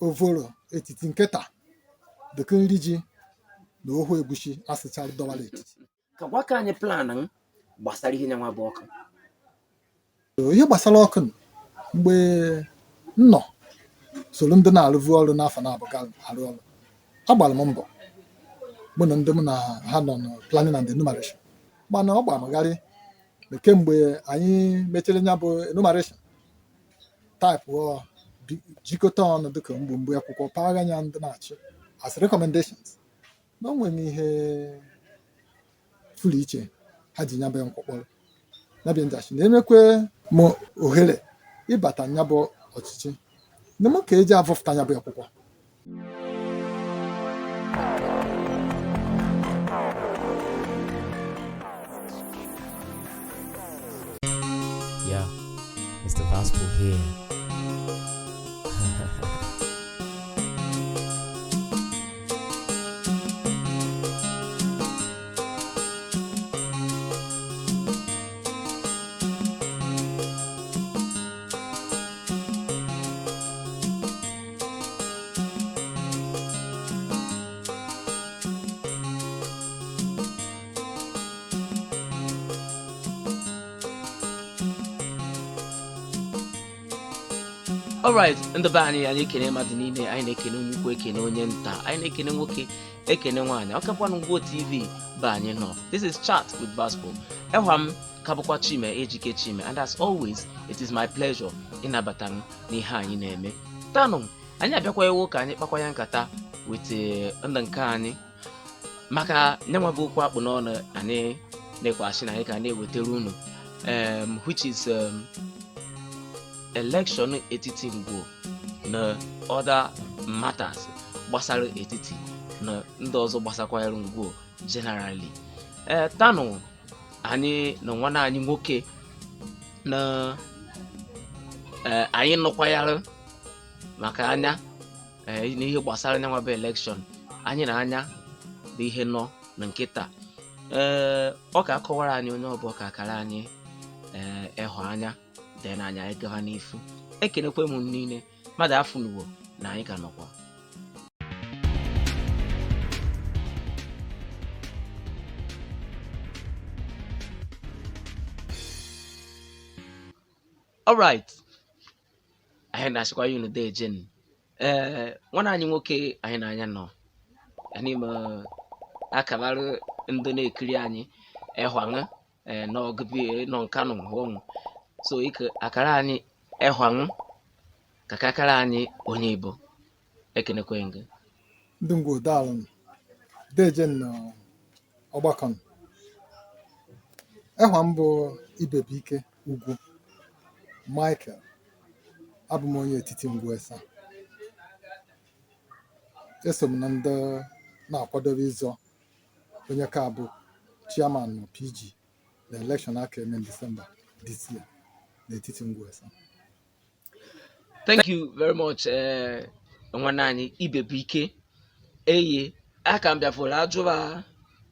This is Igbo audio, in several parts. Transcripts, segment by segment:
Ovoro etiti nkịta dịka nri ji na ohu egusi asịchara dọwara etiti. Ka gwaka anyị plan m gbasara ihe nyanwa bụ ọkụ. Ihe gbasara ọkụ, mgbe m nọ soro ndị na-arụvu ọrụ n'afọ na-abụga arụ ọrụ, agbara m mbọ mụ na ndị m na ha nọ na planning and enumeration, mana ọ gbara m gharị na kemgbe anyị mechara ya bụ enumeration type ọ jikọta ọnụ dịka mgbomgbe akwụkwọ paghara ya ndị na-achị as recommendations, na o nwere ihe furu iche ha ji nyabụ nkwụkpọrọ nyabịa njachi na-emekwe m ohere ịbata nyabụ ọchịchị na mụ ka eji avụfụta nyabụ akwụkwọ. Yeah, Mr. Vaspo here. Alright, ndị be anyị, anyị ekene mmadụ niile. Anyị na-ekene onye ukwu, ekene onye nta, anyị na-ekene nwoke, ekene nwaanyị. Ọ kakwanụ Ngwo TV bụ anyị nọ. This is Chat with Vaspo. Ehwa m ka bụkwa Chime Ejike Chime, and as always, it is my pleasure ịnabata m n'ihe anyị na-eme tanụ. Anyị abịakwa ewu ka anyị kpakwa ya nkata with ndị nke anyị maka nyanwa bụ okwu akpụ n'ọnụ anyị na-ekwasị na anyị ka na-ewetara unu, which is election etiti Ngwo na other matters gbasara etiti na ndị ọzọ gbasakwara Ngwo generally. Ee, tanụ anyị na nwanne anyị nwoke na ee anyị nọkwayara maka anya ee n'ihe gbasara nyanwa bụ election anyị na anya bụ ihe nọ na nkịta. Ee, ọ ka akọwara anyị onye ọbụla ka akara anyị ee ịhụ anya dị n'anya. Anyị gawa n'ifu. Ekenekwe m niile mmadụ afụnuwo na anyị ka nọkwa. Alright, anyị na-asịkwa ya unu dejen. Ee, nwanne anyị nwoke anyị na-anya nọ anyị ma akabarụ ndị na-ekiri anyị ehwanụ ee n'ọgụbi nọ nkanụ hụọnwụ so ike akara anyị ehwanụ ka kakara anyị onye Igbo. Ekenekwe gị. Ndị Ngwo, daalụ, dejen na ọgbakọ. Ehwa m bụ Ibebụike Ugwu Michael. Abụ m onye etiti Ngwo Esa. Eso m na ndị na-akwadobe ịzọ onye ka bụ chairman na PG na election aka eme December this year n'etiti Ngwo Esa. Thank you very much, nwanne anyị Ibebụike. Eye aka m bịafụrụ ajụba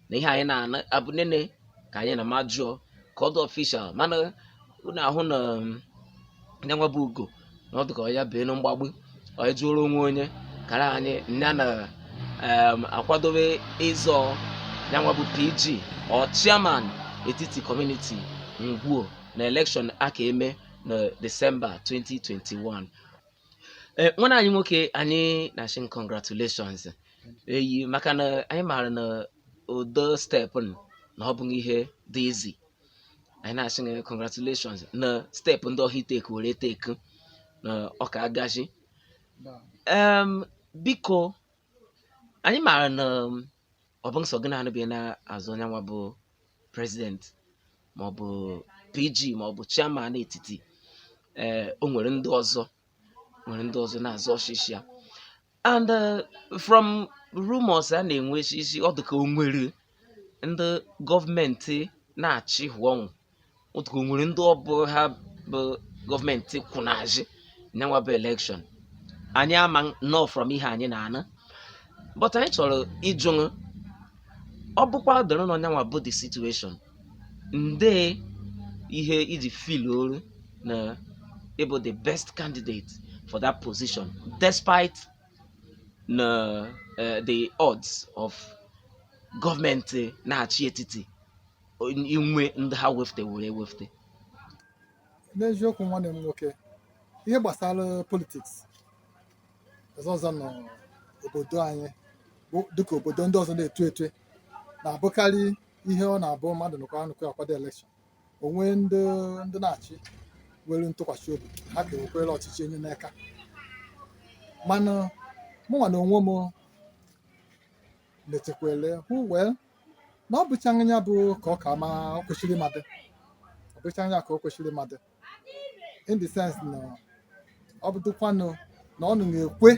na ihe anyị na-ana abụ nene ka anyị na ma jụọ ka ọ dị official, mana unu ahụ na nyanwa bụ ugo na ọ dị ka ọ ya bee na mgbagbu ọ jụrụ onwe onye kara anyị nya na akwadobe ịzọ nyanwa bụ PG or chairman etiti community Ngwo na election a ka eme na December 2021. Ee, nwanne anyị nwoke, anyị na-asị congratulations eyi maka na anyị maara na ụdọ step na ọ bụghị ihe dị easy. Anyị na-asị gị congratulations na step ndị ọha iteke were teke na ọka agaji. Biko, anyị maara na ọ bụ nsọ gị na anụbeghị na-azụ onye nwa bụ president maọbụ PG maọbụ chairman etiti. Ee, o nwere ndị ọzọ, nwere ndị ọzọ na-azọ ọchịchị ya, and from rumors a na-enwe isi, ọ dị ka o nwere ndị gọọmenti na-achị hụọnwụ, ọ dị ka o nwere ndị ọ bụ ha bụ gọọmenti kwụnaji nyanwa bụ election. Anyị ama nọ from ihe anyị na-anụ, but anyị chọrọ ịjụ, ọ bụkwa dịrị na nyanwa bụ the situation nde ihe iji feel oru na ịbụ the best candidate for that position despite Na the odds of gọọmenti na-achị etiti inwe ndị ha wefute were ewefute? N'eziokwu, nwanne m nwoke, ihe gbasara politics ọzọ ọzọ n'obodo anyị bụ dịka obodo ndị ọzọ na-eto eto na-abụkarị ihe ọ na-abụ mmadụ nụkwa anụkwa akwado election onwe ndị na-achị nwere ntụkwasị obi ha ka ewekwere ọchịchị enye n'aka. Mana mụnwa na onwe m lechekwele hụ wee na ọ bụchaghị ya bụ ka ọ ka ma ọ kwesịrị ịmadị, ọ bụchaghị ya ka o kwesịrị ịmadị, in the sense na ọ bụdụkwanụ na ọ na-ekwe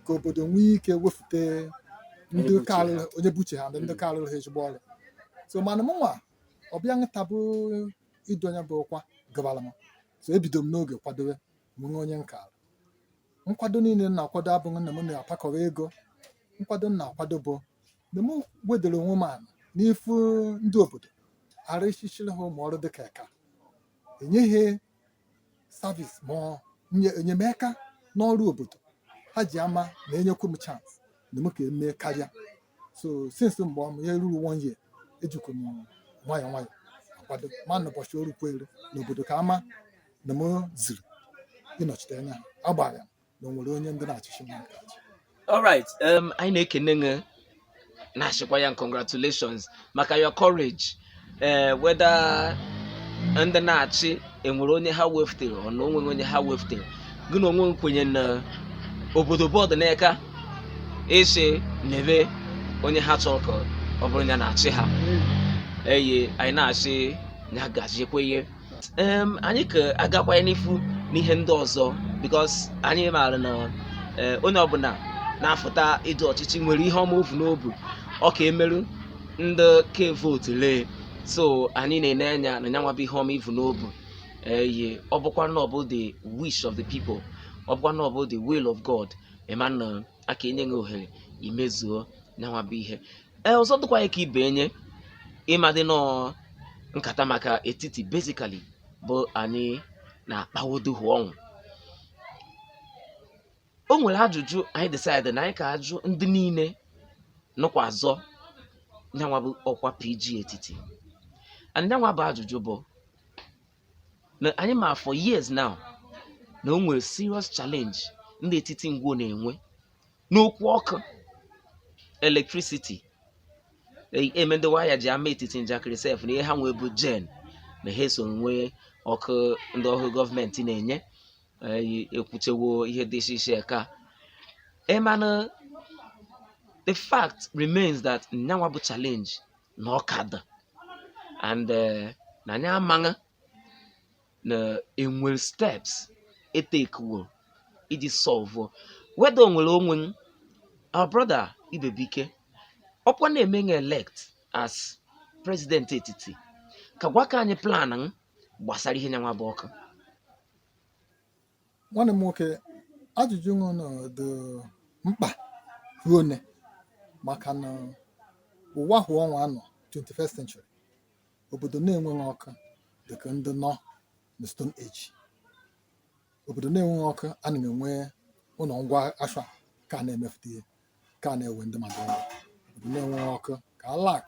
ka obodo nwee ike wefute ndị onye bụ uche karịrị ha. Onye bụ uche ha na ndị karịrị ha ezigbo ọrụ. So mana mụnwa ọbịa nkịta bụ idu onye bụ ọkwa gabara m, so ebido m n'oge kwadobe nwee onye nka. Nkwado niile m na-akwado abụghị na m na-apakọrọ ego. Nkwado m na-akwado bụ na m wedoro onwe m ala n'ifu ndị obodo ghara ichichiri ha ụmụ ọrụ dịka ka enyeghị service ma ọ enyemaka n'ọrụ obodo ha ji ama na enyekwu m chance na m ka eme karịa. So since mgbe ọm ihe ruru one year, ejikwa m nwayọọ nwayọọ akwado ma n'ụbọchị o rukwere n'obodo ka ama na m ziri ịnọchite anya ha agbara m na o nwere onye ndị na-achịchị m nke achị. Alright, anyị na-ekene gị, na-achịkwa ya congratulations maka your courage. Whether ndị na-achị enwere onye ha wefutere ọ na onweghị onye ha wefutere, gị na onwe gị kwenye na obodo bọọdụ n'aka ịchị n'ebe onye ha chọrọ ka ọ bụrụ ya na-achị ha. Eye, anyị na-achị ya gaziekwa ihe. Anyị ka agakwa n'ifu n'ihe ndị ọzọ because anyị maara na onye ọbụla na-afụta ịdị ọchịchị nwere ihe ọma ofu n'obu ọ ka emerụ ndị ke vote lee. So anyị na-ene anya na nyanwa bụ ihe ọma ivu n'obu. Eye, ọ bụkwa na ọ bụ the wish of the people, ọ bụkwa na ọ bụ the will of God, ịma na aka enye gị ohere imezuo nyanwa bụ ihe. Ee, ọzọ dịkwa ya ka ibe enye ịmadị nọọ nkata maka etiti basically bụ anyị na-akpawodohu ọnwụ. O nwere ajụjụ anyị decide na anyị ka ajụ ndị niile nọkwa azọ nyanwa bụ ọkwa PG etiti, and nyanwa bụ ajụjụ bụ na anyị ma for years now na o nwere serious challenge ndị etiti ngwo na-enwe n'okwu ọkụ, electricity. Eme ndị waya ji ama etiti njakịrị sef na ihe ha nwee bụ gen na ha eso nwee ọkụ ndị ọhụrụ gọọmenti na-enye. Ekwuchewo ihe dị iche iche ka emana. The fact remains that nyanwa bụ challenge na ọka dị and na anyị amaghị na enwere steps etekwo iji solve, whether o nwere onwe. Our brother Ibebike, ọkwa na-eme nga elect as president etiti, ka gwa ka anyị plan gbasara ihe nyanwa bụ ọkụ. Nwanne m nwoke, ajụjụ ṅụ dị mkpa ruone maka na ụwa hụ ọnwa anọ 21st century, obodo na-enweghị ọkụ dịka ndị nọ na Stone Age. Obodo na-enweghị ọkụ anaghị enwe ụlọ ngwa afọ ka a na-emepụta ihe ka a na-ewe ndị mmadụ ọrụ. Obodo na-enweghị ọkụ ka lack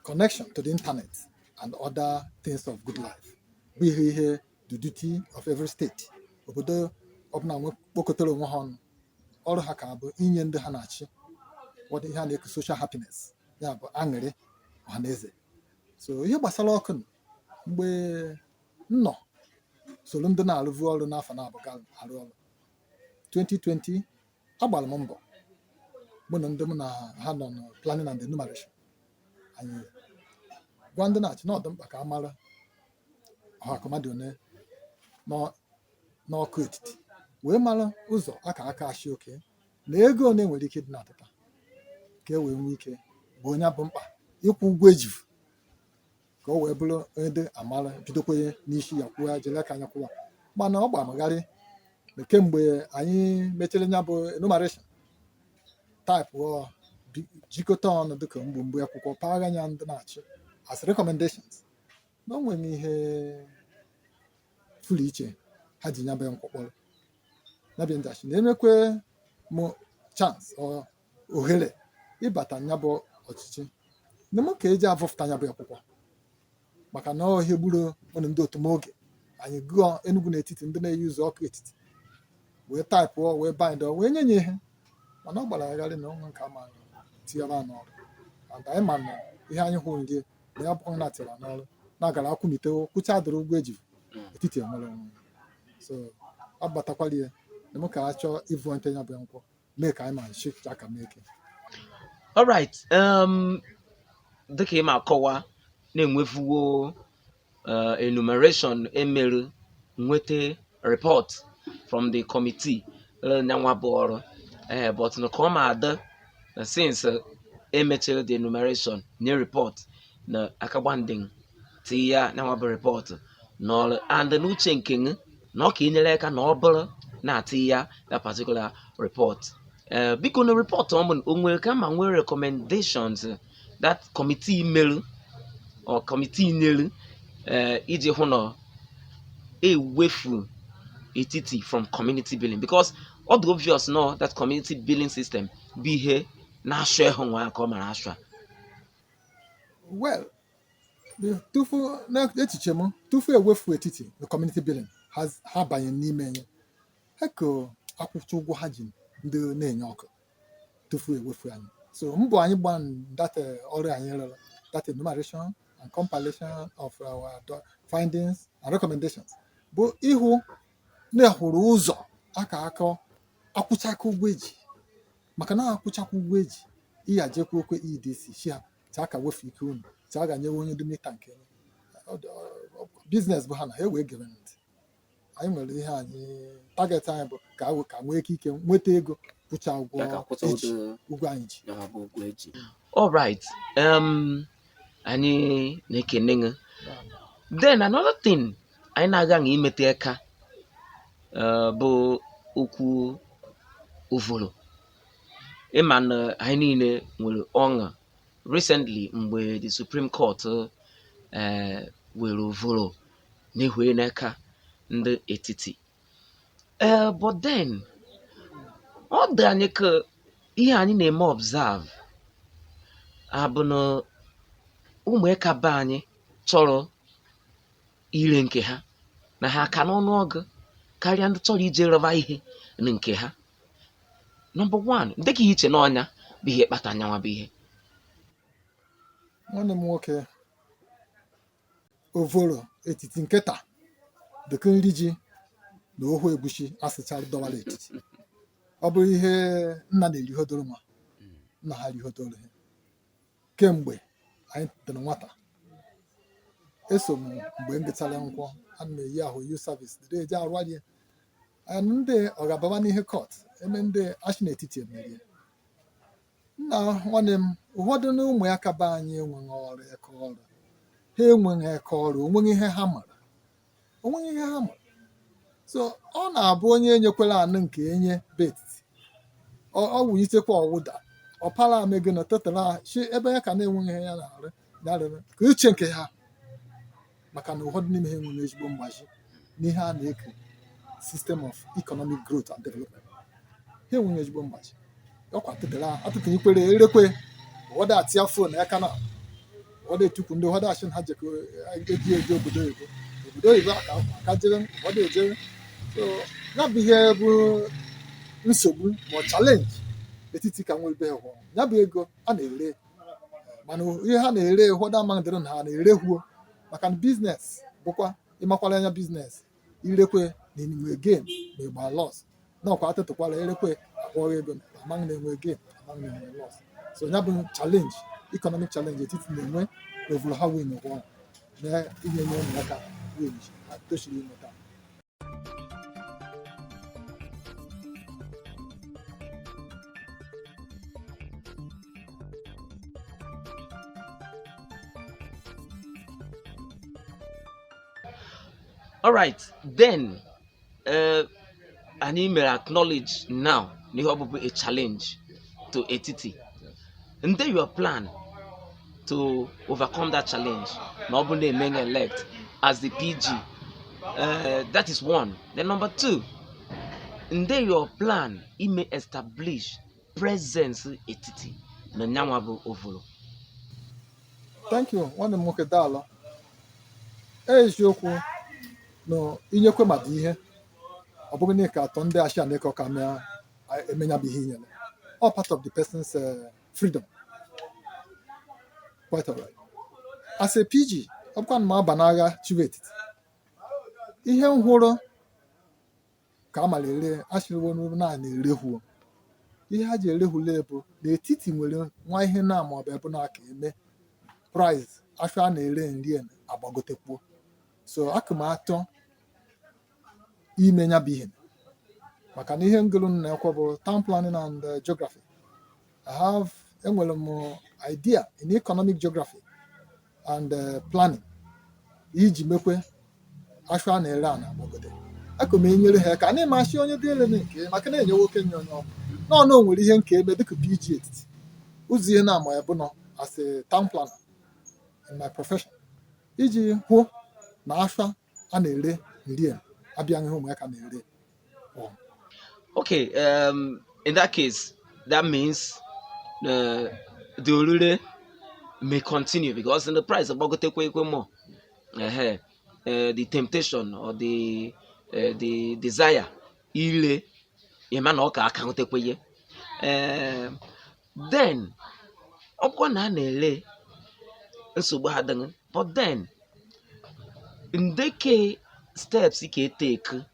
connection to the internet and other things of good life bụ ihe the duty of every state. Obodo ọbụla nwe kpokọtara onwe ha ọnụ, ọrụ ha ka bụ inye ndị ha na-achị what ihe a na-eke social happiness, ya bụ aṅụrị ọha na eze. So ihe gbasara ọkụ nọ, mgbe m nọ soro ndị na-arụvu ọrụ n'afọ na-abụga arụ ọrụ 2020, agbara m mbọ mụ na ndị m na ha nọ na planning and enumeration. Anyị gwa ndị na-achị na ọ dị mkpa ka a mara ọha akụmadụ one nọ n'ọkụ etiti wee mara ụzọ aka aka achị oke na ego one nwere ike ịdị na-atụta ka e wee nwee ike bụ onye bụ mkpa ịkwụ ụgwọ ejivu ka o wee bụrụ onye dị amara bidokwenye n'isi ya kwuo jere aka anya kwụwa. Mana ọ gbamagharị na kemgbe anyị mechara ya bụ enumeration type jikọta ọnụ dịka mgbomgbo akwụkwọ paghara ya ndị na-achị as recommendations na o nwere ihe furu iche ha ji nyabụ nkwụkpọrọ nyabịa ndachi na-emekwe m Chance ọ ohere ịbata nya bụ ọchịchị na mụ ka eji avụfụta nya bụ akwụkwọ, maka na ọ ihe gburu ụnụ ndị otu m oge anyị gụọ Enugu n'etiti ndị na-eyi ụzọ ọkụ etiti wee taịpụọ wee bind wee nye ya ihe, mana ọ gbara agharị na onwe nke ama tinyere n'ọrụ. And anyị ma na ihe anyị hụrụ ndị na ya bụrụ na tinyere n'ọrụ na-agara akwụmite kwụcha dịrị ụgwọ eji etiti enwere onwe. So ọ batakwala ya na mụ ka a chọọ ịvụ nte ya bụ nkwọ mee ka anyị ma nshi aka mee eke. Alright, dịka ị ma akọwa na-enwefuwo enumeration emerụ, nweta report from the committee nyanwa bụ ọrụ, but na ka ọ ma adị na since emechara the enumeration nye report na akagbanding tinye ya nyanwa bụ report n'ọrụ, and n'uche nke gị na ọ ka enyere aka na ọ bụrụ na-atị ya that particular report. Biko, na report ọ bụ o nwere ka ma nwee recommendations that committee merụ or committee nyere iji hụ na ewefu etiti from community billing, because ọ dị obvious no that community billing system bụ ihe na-asụ ịhụ nwa ka ọ mara asụ a. Well, tufu n'echiche m, tufu ewefu etiti the community billing, ha banye n'ime ya, ha ka akwụcha ụgwọ ha ji ndị na-enye ọkụ tufu ewefu anyị. So mbọ anyị gba that ọrụ anyị rụrụ, that enumeration and compilation of our findings and recommendations, bụ ịhụ na hụrụ ụzọ aka akọ akwụchaka ụgwọ eji, maka na akwụchakwa ụgwọ eji iya jekwa okwe EDC shi ha taa ka wefu ike unu taa ga nyewe onye dị mita nke business bụ ha na ha wee gere ntị. Anyị nwere ihe anyị target anyị bụ ka ka nwee ike nweta ego kwụcha ụgwọ eji ụgwọ anyị ji. Alright, anyị na-ekene gị. Then another thing anyị na-agaghị imete aka bụ okwu ovolo. Ịma na anyị niile nwere ọṅụ recently mgbe the Supreme Court were ovolo na-ehwe n'aka ndị etiti, but then ọ dị anyị ka ihe anyị na-eme observe abụ na ụmụaka be anyị chọrọ ire nke ha na ha ka n'ọnụọgụ karịa ndị chọrọ ije rọba ihe na nke ha. Number one, dịka ihe iche n'ọnya bụ ihe kpata anyanwa bụ ihe. Nwanne m nwoke, ovolo etiti nkịta dịka nri ji na ohu egusi asịchara dọwara etiti. Ọ bụrụ ihe nna na-erihodoro nwa nna ha rihodoro ha kemgbe anyị dị nwata. Eso m mgbe m gụchara nkwọ, ana m eyi ahụ youth service dịrị eje arụ ya. Ndị ọ ga-ababa n'ihe court eme ndị achị n'etiti emerie nna. Nwanne m, ụfọdụ na ụmụaka be anyị enweghị ọrụ, eke ọrụ ha enweghị, eke ọrụ onweghị ihe ha mara, onweghị ihe ha mara. So ọ na-abụ onye enyekwara anụ nke enye be etiti ọ wụnyitekwa ọwụda ọpara amego na tetara shi ebe ya ka na-enweghị ihe ya na-arụ ya rụrụ ka uche nke ha, maka na ụfọdụ n'ime ha enweghị ezigbo mgbazi n'ihe a na-eke system of economic growth and development. Ha enweghị ezigbo mgbazi ọkwa tetara atụtụnyekwere erekwe ụfọdụ atịa phone aka na ụfọdụ etukwu ndị ụfọdụ achị na ha jekọ eji eje obodo oyibo, obodo oyibo aka aka jere ụfọdụ ejere. So ya bụ ihe bụ nsogbu ma ọ challenge etiti ka nwere be hụ ya bụ ego a na-ere, mana ihe ha na-ere ụfọdụ amaghị na ha na-erehuo, maka na business bụkwa ịmakwara anya business irekwe na enwe gain ma ịgba loss nakwa atụtụkwara erekwe akwụghị ego amaghị na-enwe gain, amaghị na-enwe loss. So ya bụ challenge, economic challenge etiti na-enwe ovulu ha win ụgwọ na inye nye ụmụaka win ha tochiri inweta. Alright, then anyị mere acknowledge now na ihe ọ bụbụ a challenge to etiti. Ndị your plan to overcome that challenge na ọ bụ na-eme elect as the PG, that is one. Then number two, nde your plan ime establish Presence etiti na nyanwa bụ Ovolo. Thank you, nwanne m nwoke, daalụ. Eziokwu na inyekwe mmadụ ihe, ọ bụghị na ka atọ ndị ashia na ịkọ ka mea emenya bụ ihe inyere, all part of the person's freedom, quite alright. As a PG, ọ bụkwa na m aba n'agha chịrị etiti, ihe m hụrụ ka a mara ere achịrịwo na na-erehuo ihe ha ji erehule bụ n'etiti nwere nwa ihe na maọbụ ebe na-aka eme price afọ a na-ere nri agbagotekwuo. So aka m atọ ime ya bụ ihe maka na ihe ngụrụ m na-ekwe bụ town planning and geography. I have, enwere m idea in economic geography and planning iji mekwe afọ a na-ere a na-agbagote. Aka m enyere ha aka na ịmasị onye dị elu nke maka na enyewo okenye onye ọbụ nọ na o nwere ihe nke eme dịka PG etiti ụzọ ihe na-ama ya bụ nọ as a town planner in my profession iji hụ na afọ a na-ere nri abịaghị ụmụaka na-ere. Okay, in that case, that means the orure may continue because in the price agbagotekwa ekwe more. The temptation or the desire ile ịma na ọ ka akaụntekwe ihe. Then ọ bụkwa na a na-ele, nsogbu adịghị, but then ndeke steps ka e take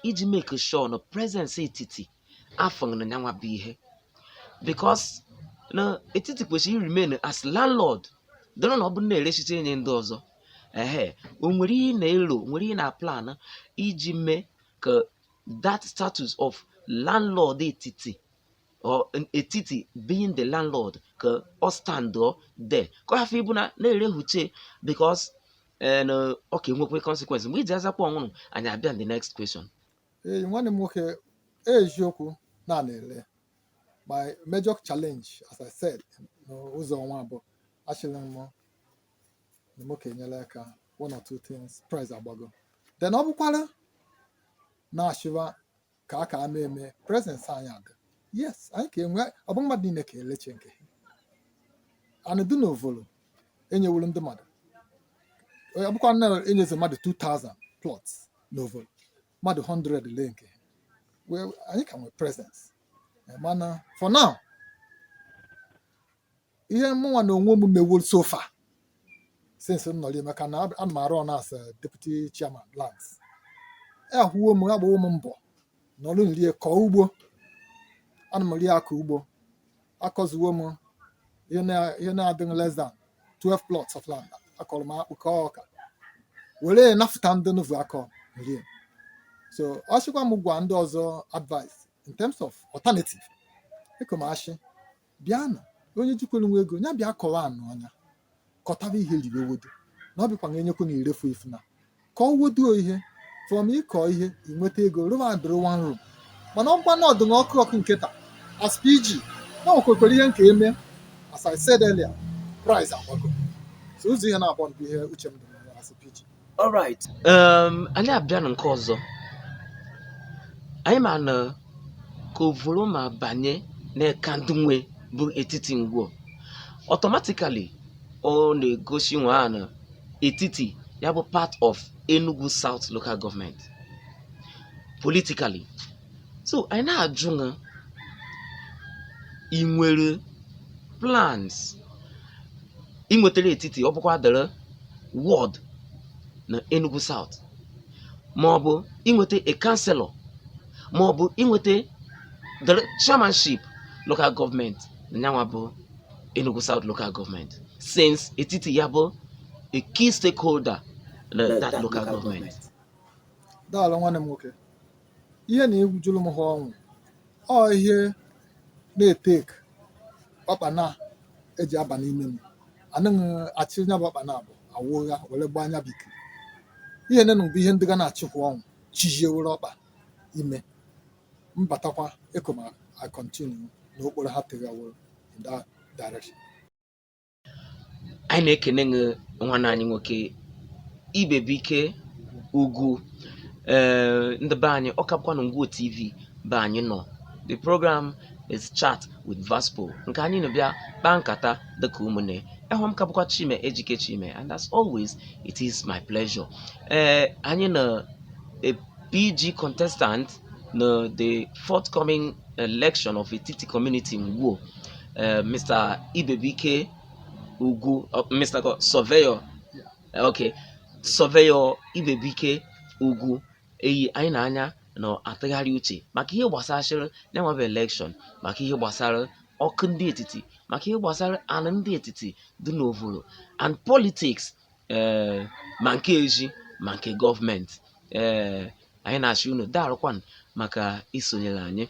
iji make sure na presence etiti afọ na nyanwa bụ ihe, because na etiti kwesịrị remain as landlord dịrị na ọ bụrụ na erechicha enye ndị ọzọ. Ehe, o nwere ihe ị na-elo, nwere ihe na plan iji mee ka that status of landlord etiti or etiti being the landlord ka ọ stand there, ka ọ hafụ ịbụ na na-erehuche, because na ọ ka enwekwe consequence mgbe iji azakwa ọnwụrụ. Anyị abịa the next question. Ee, nwanne m nwoke, eziokwu na na-ele my major challenge, as I said, n'ụzọ ọnwa abụọ achịrị m na m ka enyere aka one or two things, price agbago. Then ọ bụkwara na-achịwa ka a ka ama eme presence anyị adị. Yes, anyị ka enwe, ọ bụ mmadụ niile ka eleche nke ha and dị n'Ovolo enyewuru ndị mmadụ. Ọ bụkwa na enyezi mmadụ 2000 plots n'Ovolo, mmadụ 100 lee nke ha. Well, anyị ka nwee presence. Mana for now, ihe mụnwa na onwe m meworo so far since m nọrọ, maka na ana m arụ ọrụ as a deputy chairman lands, ahụwo m, agbawo m mbọ nọrọ nri kọọ ugbo. Ana m ri akọ ugbo, akọzuwo m ihe na-adịghị less than 12 plots of land. Akọrọ m akpụ, kọọ ọka, were nafụta ndị nuvu akọ nri. So ọ sịkwa m gwa ndị ọzọ advice in terms of alternative ịkọmashị, bịanụ, onye jikwere nwa ego ya bịa kọwa anụ ọnya, kọtaba ihe riwe wodo na ọ bịakwa na enyekwe na irefu ifuna ka ọ woduo ihe from ịkọ ihe inweta ego rụwa adịrị one room. Mana ọgwa na ọdụ na ọkụ ọkụ nkịta as PG na okwekwere ihe nke eme, as I said earlier, price agbago. So ụzọ ihe na-abụọ bụ ihe uche m dị na ya as a PG. Alright, anyị abịa na nke ọzọ. Anyị ma na ka Ovolo ma banye n'eka ndị nwe bụ etiti ngwo, automatically ọ na-egosi nwa na etiti ya bụ part of Enugu South Local Government politically. So anyị na-ajụ na ị nwere plans inwetara etiti, ọ bụkwa dịrị ward na Enugu South, ma ọ bụ inweta a councillor, ma ọ bụ inweta the chairmanship local government na nyanwa bụ Enugu South Local Government, since etiti ya bụ a key stakeholder na that local government? Daalụ, nwanne m nwoke. Ihe na jụrụ m ha ọnwụ, ọ ihe na-etek ọkpa na eji aba n'ime m anaghị achị nya bụ ọkpa na abụ awụ ụgha were gbaa anya bikiri. Ihe nenu bụ ihe ndị ga na-achịkwa ọnwụ chijie were ọkpa ime mbatakwa ekoma. I continue n'okporo ha teghaworo in that direction. Anyị na-ekene gị, nwanne anyị nwoke Ibebike Ugwu. Ee, ndị be anyị, ọ kapụkwa na Ngwo TV be anyị nọ. The program It's Chat with Vaspo nke anyị na-bịa kpaa nkata dịka ụmụnne. Ehụ m ka bụkwa Chime Ejike Chime, and as always it is my pleasure. Ee, anyị na a PG contestant na the forthcoming election of Etiti Community Ngwo, Mr. Ibebike Ugwu, Mr. Surveyor, okay, Surveyor Ibebike Ugwu. Eyi anyị na-anya na atụgharị uche maka ihe gbasachịrị na-enwebe election, maka ihe gbasara ọkụ ndị etiti, maka ihe gbasara anụ ndị etiti dị n'ovolo and politics, ee, ma nke ezi ma nke gọọmenti. Ee, anyị na-achị unu daalụkwan maka isonyere anyị.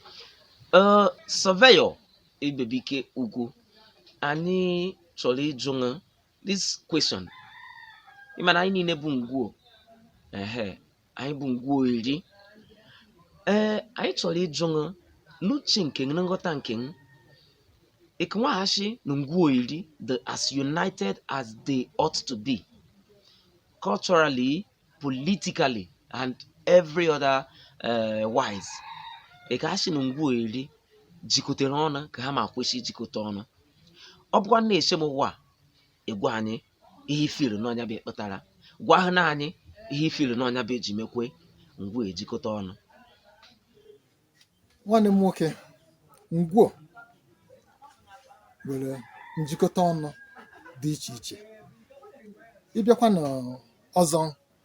Ee, Surveyor Ibebike Ugwu, anyị chọrọ ịjụ this question. Ịmana anyị niile bụ ngwuo, ehe, anyị bụ ngwuo iri. Ee, anyị chọrọ ịjụ n'uche nke na nghọta nke m, ekenwaghachi na ngwuo iri the as united as they ought to be culturally, politically and every other wise. Ekeghachi na ngwuo iri jikọtere ọnụ ka ha ma kwesị ijikọta ọnụ. Ọ bụkwa na-eche m ụwa egwu anyị ihe ifiri n'ọnya bụ ekpetara gwa ha na anyị ihe ifiri n'ọnya bụ eji mekwe ngwuo ejikọta ọnụ. Nwanne m nwoke, ngwuo nwere njikọta ọnụ dị iche iche. Ịbịakwa n'ọzọ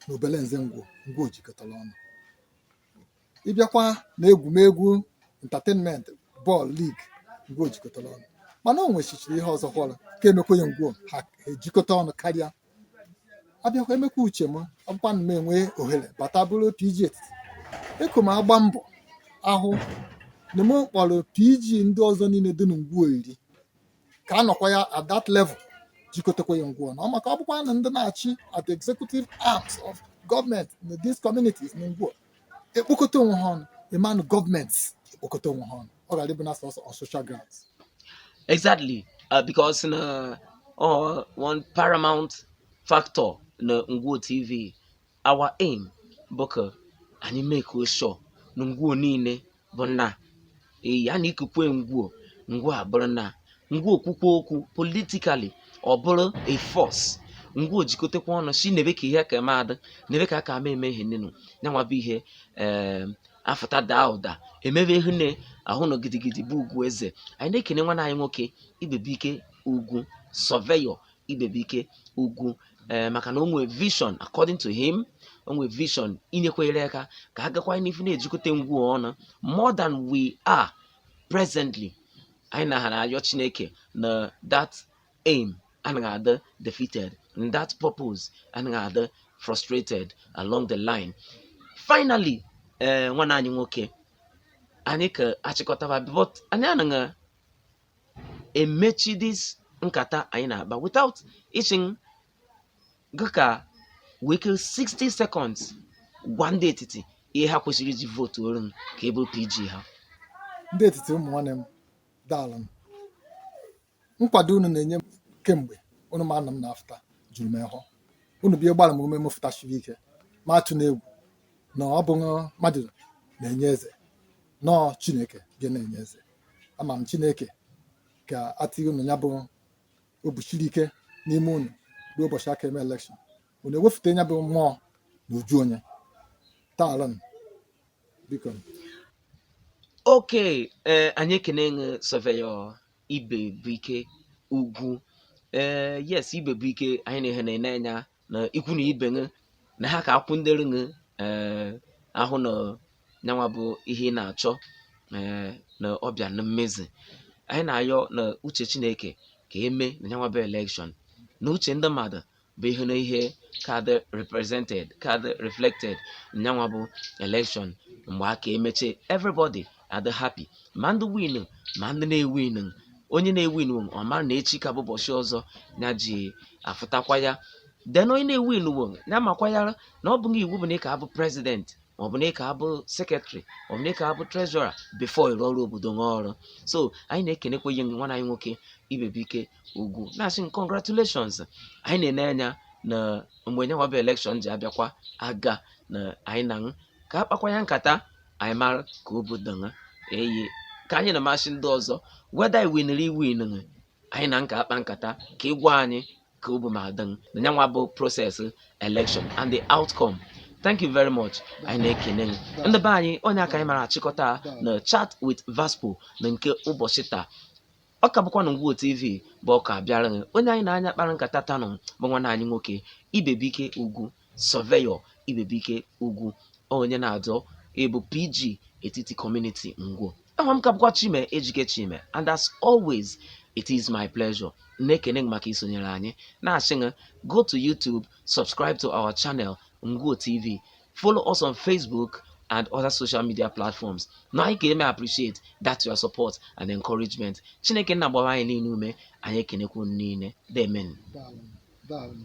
na obelenze, ngwuo ngwuo jikọtara ọnụ. Ịbịakwa na egwumegwu, entertainment, bọọlụ, league, ngwuo jikọtara ọnụ. Mana o nwechichiri ihe ọzọ kwara ka emekwa ya ngwuo ha ejikọta ọnụ karịa. Abịakwa emekwa uche m, ọ bụkwa na m enwe ohere bata bụrụ PG etiti, eko m agba mbọ ahụ na m kpọrọ PG ndị ọzọ niile dị n'ngwuo iri ka a nọkwa ya at that level jikọtakwa ya ngwuo na ọ maka ọ bụkwa na ndị na-achị at the executive arms of government in these communities na ngwuo ekpokọta onwe ha ọnụ, ịmanụ gọọmenti ekpokọta onwe ha ọnụ, ọ gara ịbụ na sọsọ on social grounds. Exactly, because na one paramount factor na Ngwo TV, our aim bụ ka anyị make sure na ngwuo niile bụ na ya na ikukwe ngwuo ngwuo abụrụ na ngwuo okwukwe okwu politically ọ bụrụ a force. Ngwuo jikọtakwa ọnụ si nebe ka ihe ka eme adị nebe ka aka ama eme ihe nenu nyanwa bụ ihe ee afụta daa ụda emebe ihe nne ahụ na gidigidi bụ ugwu eze. Anyị na-ekene nwanne anyị nwoke Ibebike Ugwu, Surveyor Ibebike Ugwu, ee, maka na o nwee vision. According to him, o nwee vision inyekwere aka ka a gakwa n'ifu na-ejikọta ngwuo ọnụ more than we are presently. Anyị na ha na-ayọ Chineke na that aim anaghị adị defeated and that purpose anaghị adị frustrated along the line. Finally, ee, nwanne anyị nwoke, anyị ka achịkọtaba, but anyị anaghị emechi this nkata anyị na-akpa without ịchị gị ka weke 60 seconds gwa ndị etiti ihe ha kwesịrị iji vote oru m ka ebe PG ha. Ndị etiti, ụmụ nwanne m, daalụ m. Nkwado unu na-enye m kemgbe unu ma anọ m na-afụta juru m ịhụ unu bịa gbara m ume m fụtachiri ike ma atụ n'egwu na ọ bụghị mmadụ na-enye eze, nọọ Chineke gị na-enye eze. Ama m Chineke ka atịghị unu ya bụ obuchiri ike n'ime unu ruo ụbọchị aka eme election. Unu ewefute ya bụ mmụọ na uju onye taalụ m, biko. Okay, ee, anyị ekene ṅụ, Surveyor Ibebike Ugwu. Ee, yes, Ibebike, anyị na-ehe na anya na ikwu na ibe ṅụ na ha ka akwụ ndere ṅụ. Ee, ahụ na nyanwa bụ ihe ị na-achọ, ee, na ọbịa na mmezi. Anyị na-ayọ na uche Chineke ka eme na nyanwa bụ election, na uche ndị mmadụ bụ ihe na ihe ka dị represented, ka dị reflected nyanwa bụ election. Mgbe aka emeche, everybody adị happy, ma ndị win ma ndị na-ewin. Onye na-ewin ọ mara na echi ka bụ ụbọchị ọzọ ya ji afụtakwa ya. Then onye na-ewin wo ya makwa ya na ọ bụghị iwu bụ na ị ka abụ president, maọbụ na ị ka abụ secretary, maọbụ na ị ka abụ treasurer before ịrụ ọrụ obodo nwe ọrụ. So anyị na-ekenekwa ihe nwanne anyị nwoke Ibebike Ugwu, na-asị congratulations. Anyị na-ene anya na mgbe nyanwa bụ election ji abịakwa aga na anyị na ka akpakwa ya nkata, anyị mara ka obodo ṅụ eyi. Ka anyị na-amasị ndị ọzọ, whether i winiri, i win, anyị na nka akpa nkata ka ị gwa anyị ka obu ma adịn na nyanwa bụ process election and the outcome. Thank you very much. Anyị na-ekene gị. Ndị be anyị, onye aka anyị mara achịkọta na Chat with Vaspo na nke ụbọchị taa. Ọ ka bụkwa na Ngwo TV bụ ọka bịara gị. Onye anyị na-anya kpara nkata tanụ bụ nwanne anyị nwoke Ibebike Ugwu, Surveyor Ibebike Ugwu, onye na-adọ ịbụ PG Etiti Community Ngwo. Aha m ka bụkwa Chime Ejike Chime, and as always, it is my pleasure na-ekene gị maka isonyere anyị, na-asị gị go to YouTube, subscribe to our channel, Ngwo TV, follow us on Facebook and other social media platforms, na anyị ga-eme appreciate that your support and encouragement. Chineke nna gbara anyị niile ume. Anyị ekenekwu niile. Demen. Daalụ, daalụ.